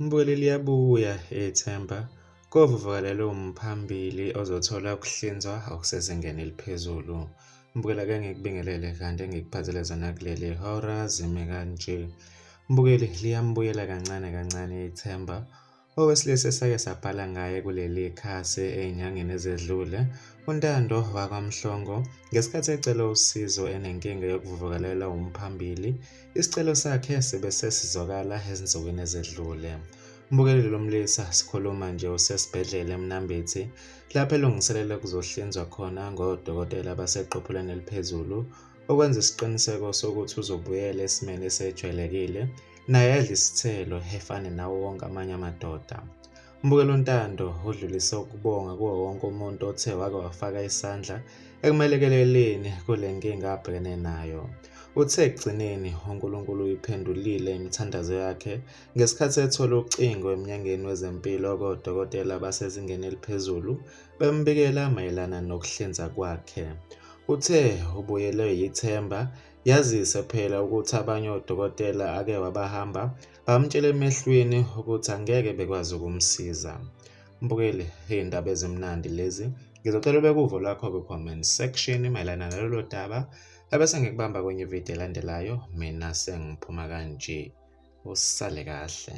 Mbukeli liyabuya ithemba kovuvukalelwe umphambili ozothola ukuhlinzwa okusezingeni eliphezulu. Mbukeli ake ngikubingelele kanti engikuphathele zona kuleli hora zime kanje. Mbukeli liyambuyela kancane kancane ithemba Owesilisa esake sabhala ngaye kuleli khasi ey'nyangeni ezedlule, uNtando wakwaMhlongo, ngesikhathi ecela usizo enenkinga yokuvuvukalelwa wumphambili, isicelo sakhe sibe sesizwakala ezinsukwini ezedlule. Mbukeli lo mlisa sikhuluma nje usesibhedlela eMnambithi, lapho elungiselela ukuzohlinzwa khona ngodokotela abaseqophelweni eliphezulu ukwenza isiqiniseko sokuthi uzobuyela esimeni esejwayelekile naye adle isithelo efane nawo wonke amanye amadoda. Mbukelo Ntando udlulise ukubonga kuwo wonke umuntu othe wake wafaka isandla ekumelekeleleni kule nkinga abhekene nayo. Uthe ekugcineni uNkulunkulu uyiphendulile imithandazo yakhe ngesikhathi ethola ucingo emnyangeni wezempilo kodokotela abasezingeni eliphezulu bembikela mayelana nokuhlinza kwakhe. Uthe ubuyelwe yithemba Yazise phela ukuthi abanye odokotela ake wabahamba bamtshela emehlweni ukuthi angeke bekwazi ukumsiza. Mbukeli, iy'ndaba ezimnandi lezi. Ngizocela ubeke uvo lwakho kwi-comment section mayelana nalolu daba. Ebese ngikubamba kwenye ividiyo elandelayo. Mina sengiphuma kanje. Usale kahle.